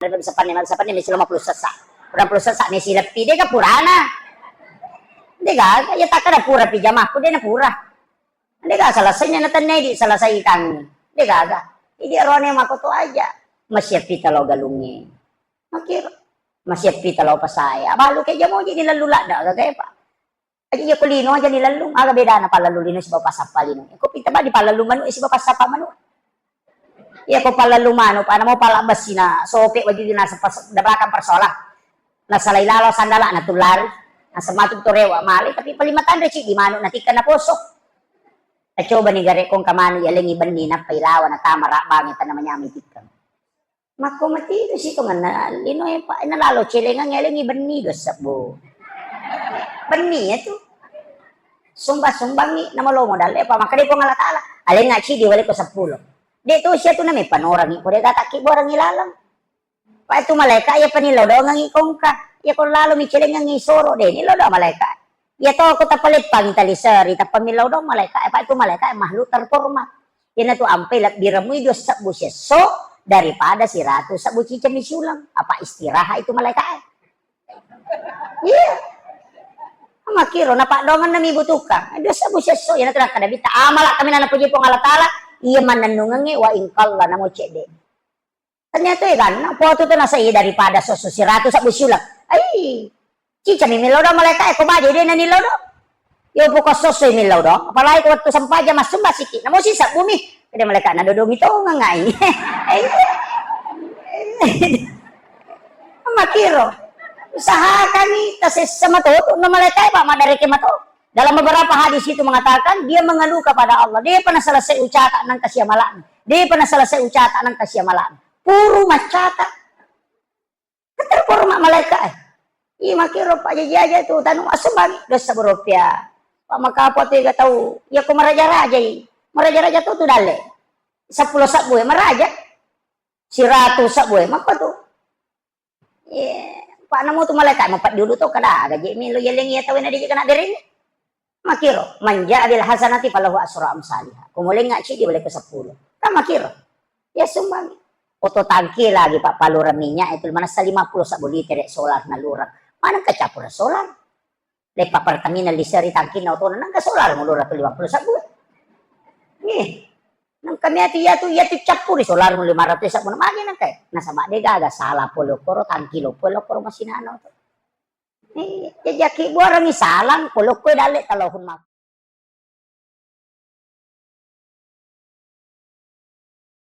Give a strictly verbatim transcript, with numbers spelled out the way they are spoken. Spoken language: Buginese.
Sapanne, sapanne mesi lima puluh sessa. Dua puluh sessa mesi leppi, de' ga purana. De' gaga, ya takkada pura pi jamakku, de' na pura. De' gaga selesainya na tennedi selesai tang. De' gaga. Idi' arone makoto aja. Masiappi talo galungnge. Makkiro. Masiappi talo pasae. Abalu ke jamo ji ni lalu ladda gaga, Pak. Aja iya ko lino aja ni lallung, aga bedana pallallu lino sibawa passappa lino. Ko pita badi pallallu manu sibawa passappa manu. Iya ko pallallu manu, pa namo pala bessina sope waju na sepas da belakang persola. Nasalai lalo sandala na tulari. Nasemmatu to rewa male, tapi paling matanre ci di manu na tikka na poso. Coba ni gare kongka manu ya lengi benni nappa ilawa na tama rabbangi tanah manyami tikka. Makko matitu sitongenna linoe, Pak, na lalo celengang elengi benni dua sebbu. Benni ya tu. Sumbang-sumbangi namalomo dalle, Pak, makkeda Puang Allah Taala, alenga cidi wale ko seppulo. De' to sia tu name panorangi, ko de' gatakki borangi laleng. Pak, itu malaika ya panilodongangi kongka. Ya ko lalo mi celengangi soro de' ni lodo malaika. Iya to, ko tappa leppangi tali seri, tappa millau dong malaika, apa itu malaika makhluk terhormat. Iyanatu ampai lebbi remui dua sebbu siesso daripada siratu sebbu ciceng mi siuleng. Apa istirahat itu malaika? Iya. Makkiro, napaddongenna mi butuhkan. Dua sebbu siesso, iyanatu nakkeda bitta amala kami nana puji Puang Allah Taala, iya mannennungengnge wa ingkalla namo cedde. Ternyata ya kan, nah, foto tu nasa iya daripada sosso siratu sabbu siuleng. Ai, cica mi millau do malaika e, ko baja de' na nillau do. Yo poko sosso millau do, apalagi ko wettu sempajang massumba siki. Namo si sabbu mi, kede malaika na dodongi tongeng ai. Makkiro, usahakan ni tasessa matoto na malaika e, Pak, madareke mato. Dalam beberapa hadis itu mengatakan, dia mengeluh kepada Allah. Dia pernah selesai ucata nang kasiamalakna. Dia pernah selesai ucata nang kasiamalakna. Puru macata. Terpuru ma malaika e. Iya makkiro Pak jaji aja tu tanu asumbangi dosa berupiah. Pak makapo tu ga tau. Ya ko maraja-raja i. Maraja-raja tu tu dalle. Seppulo sabbu e maraja. Siratu sabbu e. Maka tu. Iya, Pak namo tu malaika mapeddi ulu to kada aga je melo yeleng iya tawena de' je kena bereng. Makkiro, man jaa bil hasanati falahu asru amsaliha. Ko mulengnga cidi wale ko seppulo. Kan makkiro. Ya sumbang. Oto tangki lagi Pak palureng minyak itu manessa lima puluh sabbu liter solar nalureng. Mana kecampur solar? Leppa Pertamina liseri tangkinna otona nangka solar mulura tu lima puluh sabbu. Nih. Nangka miatu iyatu iyatu cappuri solar mu lima ratus sabbu na magi nangka. Nasaba de' gaga sala pole koro tangki loppo lokoro masinana oto. Eh, jajaki buarangi salang pole ko dalle talohun mak.